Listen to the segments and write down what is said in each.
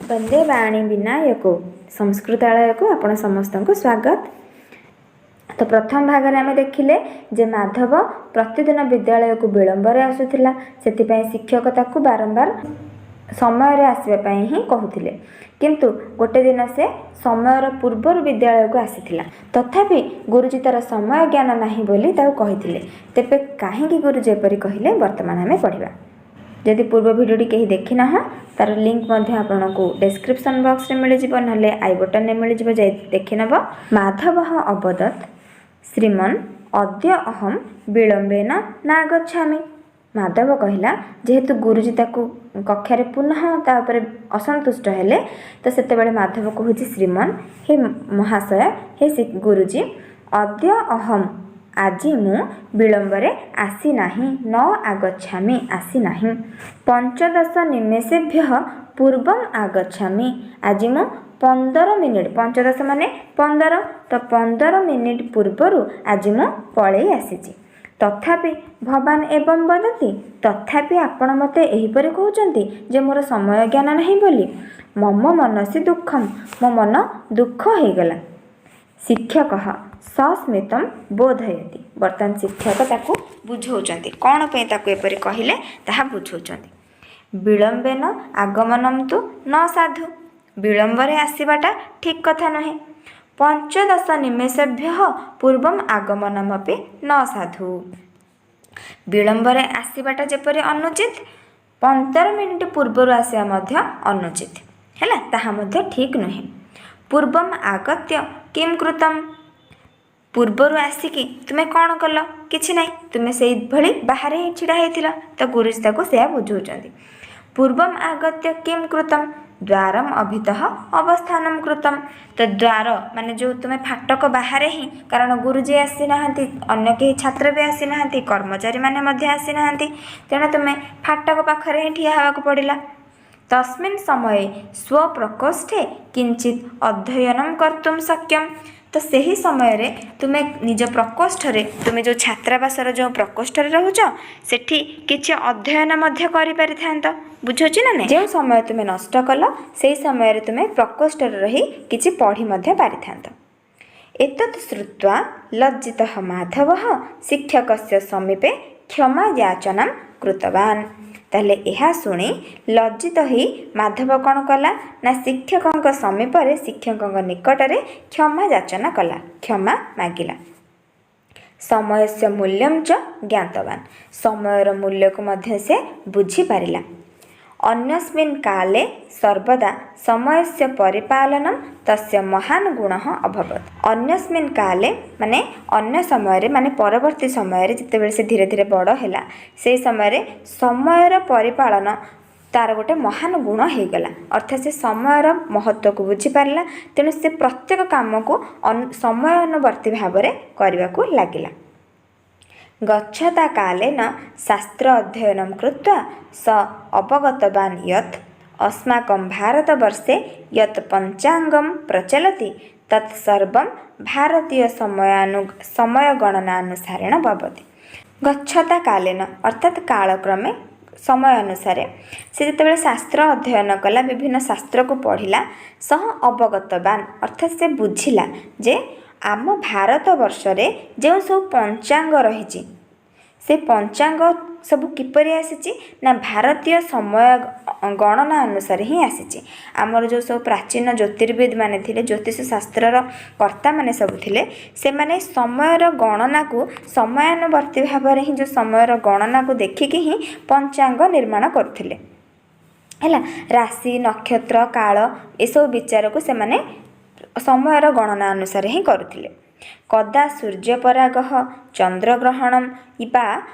ବନ୍ଦେ ବାଣୀ ବିନାୟକ ସଂସ୍କୃତାଳୟକୁ ଆପଣ ସମସ୍ତଙ୍କୁ ସ୍ୱାଗତ। ତ ପ୍ରଥମ ଭାଗରେ ଆମେ ଦେଖିଲେ ଯେ ମାଧବ ପ୍ରତିଦିନ ବିଦ୍ୟାଳୟକୁ ବିଳମ୍ବରେ ଆସୁଥିଲା। ସେଥିପାଇଁ ଶିକ୍ଷକ ତାକୁ ବାରମ୍ବାର ସମୟରେ ଆସିବା ପାଇଁ ହିଁ କହୁଥିଲେ। କିନ୍ତୁ ଗୋଟେ ଦିନ ସେ ସମୟର ପୂର୍ବରୁ ବିଦ୍ୟାଳୟକୁ ଆସିଥିଲା। ତଥାପି ଗୁରୁଜୀ ତା'ର ସମୟ ଜ୍ଞାନ ନାହିଁ ବୋଲି ତାକୁ କହିଥିଲେ। ତେବେ କାହିଁକି ଗୁରୁଜୀ ଏପରି କହିଲେ, ବର୍ତ୍ତମାନ ଆମେ ପଢ଼ିବା। ଯଦି ପୂର୍ବ ଭିଡ଼ିଓଟି କେହି ଦେଖିନାହଁ, ତା'ର ଲିଙ୍କ୍ ମଧ୍ୟ ଆପଣଙ୍କୁ ଡେସ୍କ୍ରିପସନ୍ ବକ୍ସରେ ମିଳିଯିବ, ନହେଲେ I ବଟନରେ ମିଳିଯିବ, ଯାଇ ଦେଖିନେବ। ମାଧବ ଅବଦତ୍ ଶ୍ରୀମନ୍ ଅଦ୍ୟ ଅହಂ ବିଳମ୍ବେନ ନାଗଚ୍ଛାମି। ମାଧବ କହିଲା, ଯେହେତୁ ଗୁରୁଜୀ ତାକୁ କକ୍ଷାରେ ପୁନଃ ତା ଉପରେ ଅସନ୍ତୁଷ୍ଟ ହେଲେ, ତ ସେତେବେଳେ ମାଧବ କହୁଛି, ଶ୍ରୀମନ୍, ହେ ମହାଶୟ, ହେ ଗୁରୁଜୀ, ଅଦ୍ୟ ଅହಂ, ଆଜି ମୁଁ, ବିଳମ୍ବରେ ଆସିନାହିଁ, ନ ଆଗଚ୍ଛାମି, ଆସିନାହିଁ, ପଞ୍ଚଦଶ ନିମେଷେଭ୍ୟଃ ପୂର୍ବମ୍ ଆଗଚ୍ଛାମି, ଆଜି ମୁଁ 15 ମିନିଟ୍, ପଞ୍ଚଦଶ ମାନେ 15, ତ 15 ମିନିଟ୍ ପୂର୍ବରୁ ଆଜି ମୁଁ ପଳେଇ ଆସିଛି। ତଥାପି ଭବାନ ଏବଂ ବଦତି, ତଥାପି ଆପଣ ମୋତେ ଏହିପରି କହୁଛନ୍ତି ଯେ ମୋର ସମୟ ଜ୍ଞାନ ନାହିଁ ବୋଲି। ମମ ମନସି ଦୁଃଖମ୍, ମୋ ମନ ଦୁଃଖ ହେଇଗଲା। ଶିକ୍ଷକ ସସ୍ମିତಂ ବୋଧୟତି। ବର୍ତ୍ତମାନ ଶିକ୍ଷକ ତାକୁ ବୁଝାଉଛନ୍ତି, କ'ଣ ପାଇଁ ତାକୁ ଏପରି କହିଲେ ତାହା ବୁଝାଉଛନ୍ତି। ବିଳମ୍ବେନ ଆଗମନମ୍ ତୁ ନ ସାଧୁ, ବିଳମ୍ବରେ ଆସିବାଟା ଠିକ୍ କଥା ନୁହେଁ। ପଞ୍ଚଦଶ ନିମେଷେଭ୍ୟଃ ପୂର୍ବମ୍ ଆଗମନମପି ନ ସାଧୁ, ବିଳମ୍ବରେ ଆସିବାଟା ଯେପରି ଅନୁଚିତ, 15 ମିନିଟ୍ ପୂର୍ବରୁ ଆସିବା ମଧ୍ୟ ଅନୁଚିତ ହେଲା, ତାହା ମଧ୍ୟ ଠିକ୍ ନୁହେଁ। ପୂର୍ବମ୍ ଆଗତ୍ୟ କିମ୍ କୃତମ୍, ପୂର୍ବରୁ ଆସିକି ତୁମେ କ'ଣ କଲ? କିଛି ନାହିଁ, ତୁମେ ସେଇଭଳି ବାହାରେ ହିଁ ଛିଡ଼ା ହେଇଥିଲ। ତ ଗୁରୁଜୀ ତାକୁ ସେୟା ବୁଝାଉଛନ୍ତି। ପୂର୍ବମ୍ ଆଗତ୍ୟ କିମ୍ କୃତମ୍ ଦ୍ୱାରମ୍ ଅଭିତଃ ଅବସ୍ଥାନମ୍ କୃତମ୍। ତ ଦ୍ୱାର ମାନେ ଯେଉଁ ତୁମେ ଫାଟକ ବାହାରେ ହିଁ, କାରଣ ଗୁରୁଜୀ ଆସିନାହାନ୍ତି, ଅନ୍ୟ କେହି ଛାତ୍ର ବି ଆସିନାହାନ୍ତି, କର୍ମଚାରୀମାନେ ମଧ୍ୟ ଆସିନାହାନ୍ତି, ତେଣୁ ତୁମେ ଫାଟକ ପାଖରେ ହିଁ ଠିଆ ହେବାକୁ ପଡ଼ିଲା। ତସ୍ମିନ୍ ସମୟେ ସ୍ୱପ୍ରକୋଷ୍ଠେ କିଞ୍ଚିତ୍ ଅଧ୍ୟୟନମ୍ କର୍ତ୍ତୁମ୍ ଶକ୍ୟମ୍। ତ ସେହି ସମୟରେ ତୁମେ ନିଜ ପ୍ରକୋଷ୍ଠରେ, ତୁମେ ଯେଉଁ ଛାତ୍ରାବାସର ଯେଉଁ ପ୍ରକୋଷ୍ଠରେ ରହୁଛ, ସେଠି କିଛି ଅଧ୍ୟୟନ ମଧ୍ୟ କରିପାରିଥାନ୍ତ। ବୁଝୁଛି ନା ନାହିଁ? ଯେଉଁ ସମୟ ତୁମେ ନଷ୍ଟ କଲ, ସେହି ସମୟରେ ତୁମେ ପ୍ରକୋଷ୍ଠରେ ରହି କିଛି ପଢ଼ି ମଧ୍ୟ ପାରିଥାନ୍ତ। ଏତତ୍ ଶ୍ରୁତ୍ୱା ଲଜ୍ଜିତଃ ମାଧବଃ ଶିକ୍ଷକସ୍ୟ ସମୀପେ କ୍ଷମା ଯାଚନାಂ କୃତବାନ୍। ତାହେଲେ ଏହା ଶୁଣି ଲଜ୍ଜିତ ହେଇ ମାଧବ କ'ଣ କଲା ନା ଶିକ୍ଷକଙ୍କ ସମୀପରେ, ଶିକ୍ଷକଙ୍କ ନିକଟରେ କ୍ଷମା ଯାଚନା କଲା, କ୍ଷମା ମାଗିଲା। ସମୟସ୍ୟ ମୂଲ୍ୟಂ ଚ ଜ୍ଞାତବାନ୍, ସମୟର ମୂଲ୍ୟକୁ ମଧ୍ୟ ସେ ବୁଝିପାରିଲା। ଅନ୍ୟସ୍ମିନ୍ କାଲେ ସର୍ବଦା ସମୟସ୍ୟ ପରିପାଳନಂ ତସ୍ୟ ମହାନ ଗୁଣଃ ଅଭବତ୍। ଅନ୍ୟସ୍ମିନ୍ କାଲେ ମାନେ ଅନ୍ୟ ସମୟରେ, ମାନେ ପରବର୍ତ୍ତୀ ସମୟରେ, ଯେତେବେଳେ ସେ ଧୀରେ ଧୀରେ ବଡ଼ ହେଲା, ସେଇ ସମୟରେ ସମୟର ପରିପାଳନ ତାର ଗୋଟେ ମହାନ ଗୁଣ ହେଇଗଲା। ଅର୍ଥାତ୍ ସେ ସମୟର ମହତ୍ତ୍ୱକୁ ବୁଝିପାରିଲା, ତେଣୁ ସେ ପ୍ରତ୍ୟେକ କାମକୁ ସମୟାନୁବର୍ତ୍ତୀ ଭାବରେ କରିବାକୁ ଲାଗିଲା। ଗଚ୍ଛତା କାଲେନ ଶାସ୍ତ୍ର ଅଧ୍ୟୟନಂ କୃତ୍ୱା ସ ଅବଗତବାନ୍ ୟତ୍ ଅସ୍ମାକଂ ଭାରତବର୍ଷେ ୟତ୍ ପଞ୍ଚାଙ୍ଗಂ ପ୍ରଚଲତି ତତ୍ ସର୍ବଂ ଭାରତୀୟ ସମୟଗଣନାନୁସାରେଣ ଭବତି। ଗଚ୍ଛତା କାଲେନ ଅର୍ଥାତ୍ କାଳକ୍ରମେ, ସମୟ ଅନୁସାରେ, ସେ ଯେତେବେଳେ ଶାସ୍ତ୍ର ଅଧ୍ୟୟନ କଲା, ବିଭିନ୍ନ ଶାସ୍ତ୍ରକୁ ପଢ଼ିଲା, ସହ ଅବଗତବାନ ଅର୍ଥାତ୍ ସେ ବୁଝିଲା ଯେ ଆମ ଭାରତବର୍ଷରେ ଯେଉଁ ସବୁ ପଞ୍ଚାଙ୍ଗ ରହିଛି, ସେ ପଞ୍ଚାଙ୍ଗ ସବୁ କିପରି ଆସିଛି ନା ଭାରତୀୟ ସମୟ ଗଣନା ଅନୁସାରେ ହିଁ ଆସିଛି। ଆମର ଯେଉଁ ସବୁ ପ୍ରାଚୀନ ଜ୍ୟୋତିର୍ବିଦ ମାନେ ଥିଲେ, ଜ୍ୟୋତିଷ ଶାସ୍ତ୍ରର କର୍ତ୍ତାମାନେ ସବୁ ଥିଲେ, ସେମାନେ ସମୟର ଗଣନାକୁ ସମୟାନୁବର୍ତ୍ତୀ ଭାବରେ ହିଁ, ଯେଉଁ ସମୟର ଗଣନାକୁ ଦେଖିକି ହିଁ ପଞ୍ଚାଙ୍ଗ ନିର୍ମାଣ କରୁଥିଲେ। ହେଲା, ରାଶି, ନକ୍ଷତ୍ର, କାଳ ଏସବୁ ବିଚାରକୁ ସେମାନେ ସମୟର ଗଣନା ଅନୁସାରେ ହିଁ କରୁଥିଲେ। କଦା ସୂର୍ଯ୍ୟପରାଗଃ ଚନ୍ଦ୍ରଗ୍ରହଣମ୍ ବା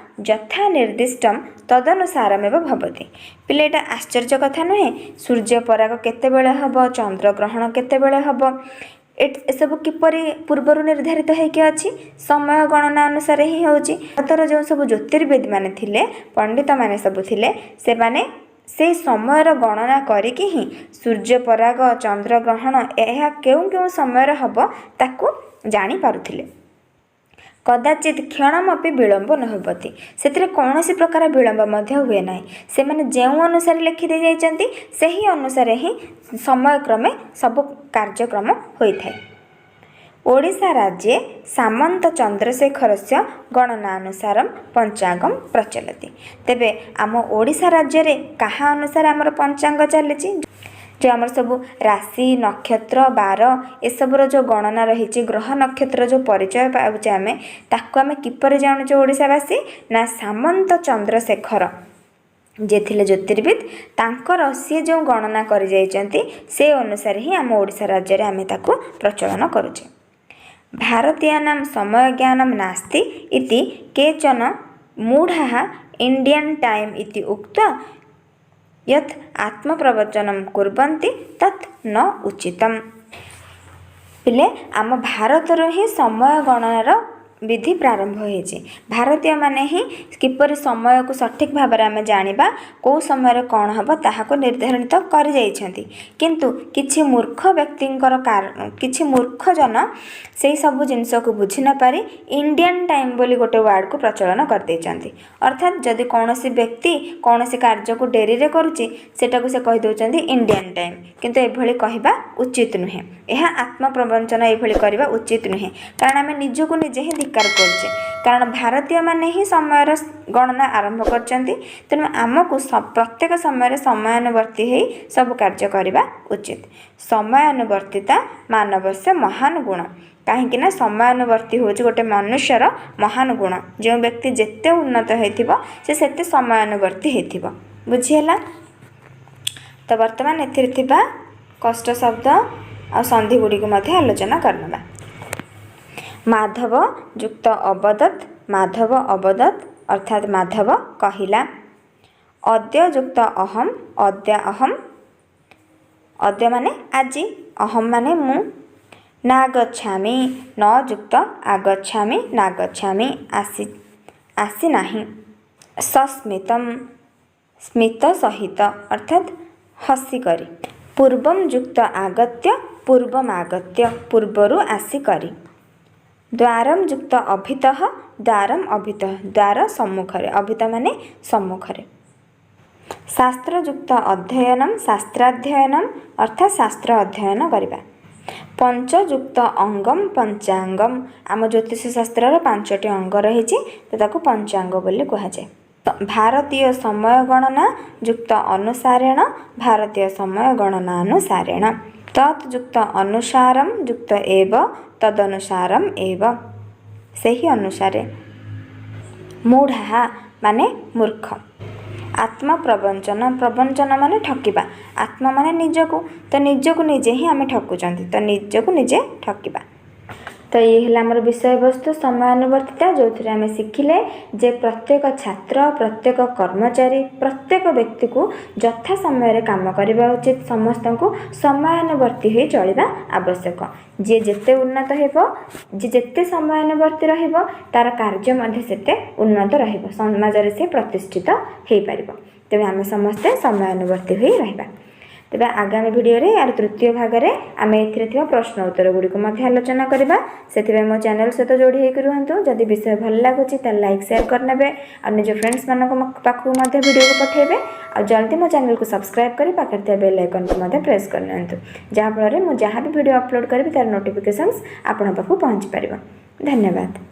ଯଥା ନିର୍ଦ୍ଦିଷ୍ଟମ୍ ତଦନୁସାରମେବ ଭବତି। ପିଲେ, ଏଇଟା ଆଶ୍ଚର୍ଯ୍ୟ କଥା ନୁହେଁ? ସୂର୍ଯ୍ୟପରାଗ କେତେବେଳେ ହେବ, ଚନ୍ଦ୍ରଗ୍ରହଣ କେତେବେଳେ ହେବ, ଏସବୁ କିପରି ପୂର୍ବରୁ ନିର୍ଦ୍ଧାରିତ ହେଇକି ଅଛି? ସମୟ ଗଣନା ଅନୁସାରେ ହିଁ ହେଉଛି। ଭାରତର ଯେଉଁ ସବୁ ଜ୍ୟୋତିର୍ବିଦ ମାନେ ଥିଲେ, ପଣ୍ଡିତମାନେ ସବୁ ଥିଲେ, ସେମାନେ ସେଇ ସମୟର ଗଣନା କରିକି ହିଁ ସୂର୍ଯ୍ୟପରାଗ, ଚନ୍ଦ୍ରଗ୍ରହଣ ଏହା କେଉଁ କେଉଁ ସମୟରେ ହେବ ତାକୁ ଜାଣିପାରୁଥିଲେ। କଦାଚିତ୍ କ୍ଷଣମପି ବିଳମ୍ବ ନ ଭବତି। ସେଥିରେ କୌଣସି ପ୍ରକାର ବିଳମ୍ବ ମଧ୍ୟ ହୁଏ ନାହିଁ। ସେମାନେ ଯେଉଁ ଅନୁସାରେ ଲେଖିଦେଇ ଯାଇଛନ୍ତି, ସେହି ଅନୁସାରେ ହିଁ ସମୟକ୍ରମେ ସବୁ କାର୍ଯ୍ୟକ୍ରମ ହୋଇଥାଏ। ଓଡ଼ିଶା ରାଜ୍ୟେ ସାମନ୍ତ ଚନ୍ଦ୍ରଶେଖରସ୍ୟ ଗଣନାନୁସାରಂ ପଞ୍ଚାଙ୍ଗಂ ପ୍ରଚଲତି। ତେବେ ଆମ ଓଡ଼ିଶା ରାଜ୍ୟରେ କାହା ଅନୁସାରେ ଆମର ପଞ୍ଚାଙ୍ଗ ଚାଲିଛି? ଯେଉଁ ଆମର ସବୁ ରାଶି, ନକ୍ଷତ୍ର, ବାର ଏସବୁର ଯେଉଁ ଗଣନା ରହିଛି, ଗ୍ରହ ନକ୍ଷତ୍ର ଯେଉଁ ପରିଚୟ ପାଉଛେ ଆମେ, ତାକୁ ଆମେ କିପରି ଜାଣୁଛେ ଓଡ଼ିଶାବାସୀ? ନା, ସାମନ୍ତ ଚନ୍ଦ୍ରଶେଖର ଯିଏ ଥିଲେ ଜ୍ୟୋତିର୍ବିଦ, ତାଙ୍କର ସିଏ ଯେଉଁ ଗଣନା କରିଯାଇଛନ୍ତି, ସେ ଅନୁସାରେ ହିଁ ଆମ ଓଡ଼ିଶା ରାଜ୍ୟରେ ଆମେ ତାକୁ ପ୍ରଚଳନ କରୁଛେ। ଭାରତୀୟାନାଂ ସମୟ ଜ୍ଞାନಂ ନାସ୍ତି ଇତି କେଚନ ମୂଢ଼ାଃ ଇଣ୍ଡିଆନ୍ ଟାଇମ୍ ଇତି ଉକ୍ତ୍ୱା ୟତ୍ ଆତ୍ମପ୍ରବଚନಂ କୁର୍ବନ୍ତି ତତ୍ ନ ଉଚିତମ୍। ପିଲେ, ଆମ ଭାରତରୁ ହିଁ ସମୟ ଗଣନାର ବିଧି ପ୍ରାରମ୍ଭ ହୋଇଛି। ଭାରତୀୟମାନେ ହିଁ କିପରି ସମୟକୁ ସଠିକ୍ ଭାବରେ ଆମେ ଜାଣିବା, କେଉଁ ସମୟରେ କ'ଣ ହେବ, ତାହାକୁ ନିର୍ଦ୍ଧାରିତ କରିଯାଇଛନ୍ତି। କିନ୍ତୁ କିଛି ମୂର୍ଖ ବ୍ୟକ୍ତିଙ୍କର, କିଛି ମୂର୍ଖ ଜନ ସେଇ ସବୁ ଜିନିଷକୁ ବୁଝି ନପାରି ଇଣ୍ଡିଆନ୍ ଟାଇମ୍ ବୋଲି ଗୋଟେ ୱାର୍ଡ଼କୁ ପ୍ରଚଳନ କରିଦେଇଛନ୍ତି। ଅର୍ଥାତ୍ ଯଦି କୌଣସି ବ୍ୟକ୍ତି କୌଣସି କାର୍ଯ୍ୟକୁ ଡେରିରେ କରୁଛି, ସେଟାକୁ ସେ କହିଦେଉଛନ୍ତି ଇଣ୍ଡିଆନ୍ ଟାଇମ୍। କିନ୍ତୁ ଏଭଳି କହିବା ଉଚିତ ନୁହେଁ। ଏହା ଆତ୍ମପ୍ରବଞ୍ଚନ। ଏଭଳି କରିବା ଉଚିତ ନୁହେଁ, କାରଣ ଆମେ ନିଜକୁ ନିଜେ ହିଁ ଧିକ୍କାର କରୁଛେ। କାରଣ ଭାରତୀୟମାନେ ହିଁ ସମୟର ଗଣନା ଆରମ୍ଭ କରିଛନ୍ତି। ତେଣୁ ଆମକୁ ପ୍ରତ୍ୟେକ ସମୟରେ ସମୟାନୁବର୍ତ୍ତୀ ହେଇ ସବୁ କାର୍ଯ୍ୟ କରିବା ଉଚିତ। ସମୟାନୁବର୍ତ୍ତିତା ମାନବସ୍ୟ ମହାନ ଗୁଣ। କାହିଁକି ନା ସମୟାନୁବର୍ତ୍ତୀ ହେଉଛି ଗୋଟେ ମନୁଷ୍ୟର ମହାନ ଗୁଣ। ଯେଉଁ ବ୍ୟକ୍ତି ଯେତେ ଉନ୍ନତ ହେଇଥିବ, ସେ ସେତେ ସମୟାନୁବର୍ତ୍ତୀ ହେଇଥିବ। ବୁଝିହେଲା ତ? ବର୍ତ୍ତମାନ ଏଥିରେ ଥିବା କଷ୍ଟ ଶବ୍ଦ ଆଉ ସନ୍ଧି ଗୁଡ଼ିକୁ ମଧ୍ୟ ଆଲୋଚନା କରିନେବା। ମାଧବ ଯୁକ୍ତ ଅବଦତ୍, ମାଧବ ଅବଦତ୍, ଅର୍ଥାତ୍ ମାଧବ କହିଲା। ଅଦ୍ୟ ଯୁକ୍ତ ଅହମ୍, ଅଦ୍ୟ ଅହମ୍। ଅଦ୍ୟ ମାନେ ଆଜି, ଅହମ୍ ମାନେ ମୁଁ। ନାଗଚ୍ଛାମି, ନ ଯୁକ୍ତ ଆଗଚ୍ଛାମି, ନାଗଚ୍ଛାମି, ଆସି ନାହିଁ। ସସ୍ମିତମ୍, ସ୍ମିତ ସହିତ, ଅର୍ଥାତ୍ ହସିକରି। ପୂର୍ବಂ ଯୁକ୍ତ ଆଗତ୍ୟ, ପୂର୍ବମ ଆଗତ୍ୟ, ପୂର୍ବରୁ ଆସିକରି। ଦ୍ୱାରಂ ଯୁକ୍ତ ଅଭିତଃ, ଦ୍ୱାରମ ଅଭିତଃ, ଦ୍ୱାର ସମ୍ମୁଖରେ। ଅଭିତ ମାନେ ସମ୍ମୁଖରେ। ଶାସ୍ତ୍ରଯୁକ୍ତ ଅଧ୍ୟୟନମ୍, ଶାସ୍ତ୍ରାଧ୍ୟୟନମ୍, ଅର୍ଥାତ୍ ଶାସ୍ତ୍ର ଅଧ୍ୟୟନ କରିବା। ପଞ୍ଚଯୁକ୍ତ ଅଙ୍ଗମ୍, ପଞ୍ଚାଙ୍ଗମ୍। ଆମ ଜ୍ୟୋତିଷ ଶାସ୍ତ୍ରର ପାଞ୍ଚଟି ଅଙ୍ଗ ରହିଛି, ତ ତାକୁ ପଞ୍ଚାଙ୍ଗ ବୋଲି କୁହାଯାଏ। ଭାରତୀୟ ସମୟ ଗଣନା ଯୁକ୍ତ ଅନୁସାରେଣ, ଭାରତୀୟ ସମୟ ଗଣନା ଅନୁସାରେଣ। ତତ୍ ଯୁକ୍ତ ଅନୁସାରମ୍ ଯୁକ୍ତ ଏବ, ତଦନୁସାରମ୍ ଏବ, ସେହି ଅନୁସାରେ। ମୂଢ଼ାଃ ମାନେ ମୂର୍ଖ। ଆତ୍ମପ୍ରବଞ୍ଚନ, ପ୍ରବଞ୍ଚନ ମାନେ ଠକିବା। ଆତ୍ମ ମାନେ ନିଜକୁ, ତ ନିଜକୁ ନିଜେ ହିଁ ଆମେ ଠକୁଛନ୍ତି, ତ ନିଜକୁ ନିଜେ ଠକିବା। ତ ଇଏ ହେଲା ଆମର ବିଷୟବସ୍ତୁ ସମୟାନୁବର୍ତ୍ତିତା, ଯେଉଁଥିରେ ଆମେ ଶିଖିଲେ ଯେ ପ୍ରତ୍ୟେକ ଛାତ୍ର, ପ୍ରତ୍ୟେକ କର୍ମଚାରୀ, ପ୍ରତ୍ୟେକ ବ୍ୟକ୍ତିକୁ ଯଥା ସମୟରେ କାମ କରିବା ଉଚିତ। ସମସ୍ତଙ୍କୁ ସମୟାନୁବର୍ତ୍ତୀ ହୋଇ ଚଳିବା ଆବଶ୍ୟକ। ଯିଏ ଯେତେ ଉନ୍ନତ ହେବ, ଯିଏ ଯେତେ ସମୟାନୁବର୍ତ୍ତୀ ରହିବ, ତା'ର କାର୍ଯ୍ୟ ମଧ୍ୟ ସେତେ ଉନ୍ନତ ରହିବ, ସମାଜରେ ସେ ପ୍ରତିଷ୍ଠିତ ହେଇପାରିବ। ତେବେ ଆମେ ସମସ୍ତେ ସମୟାନୁବର୍ତ୍ତୀ ହୋଇ ରହିବା। ତେବେ ଆଗାମୀ ଭିଡ଼ିଓରେ ଏହାର ତୃତୀୟ ଭାଗରେ ଆମେ ଏଥିରେ ଥିବା ପ୍ରଶ୍ନ ଉତ୍ତର ଗୁଡ଼ିକୁ ମଧ୍ୟ ଆଲୋଚନା କରିବା। ସେଥିପାଇଁ ମୋ ଚ୍ୟାନେଲ୍ ସହିତ ଯୋଡ଼ି ହେଇକି ରୁହନ୍ତୁ। ଯଦି ବିଷୟ ଭଲ ଲାଗୁଛି, ତାହେଲେ ଲାଇକ୍, ସେୟାର କରିନେବେ ଆଉ ନିଜ ଫ୍ରେଣ୍ଡସ୍ମାନଙ୍କ ପାଖକୁ ମଧ୍ୟ ଭିଡ଼ିଓକୁ ପଠାଇବେ। ଆଉ ଜଲ୍ଦି ମୋ ଚ୍ୟାନେଲକୁ ସବସ୍କ୍ରାଇବ୍ କରି ପାଖରେ ଥିବା ବେଲ୍ ଆଇକନ୍କୁ ମଧ୍ୟ ପ୍ରେସ୍ କରିନିଅନ୍ତୁ, ଯାହାଫଳରେ ମୁଁ ଯାହା ବି ଭିଡ଼ିଓ ଅପଲୋଡ଼ କରିବି, ତା'ର ନୋଟିଫିକେସନ୍ସ ଆପଣଙ୍କ ପାଖକୁ ପହଞ୍ଚି ପାରିବ। ଧନ୍ୟବାଦ।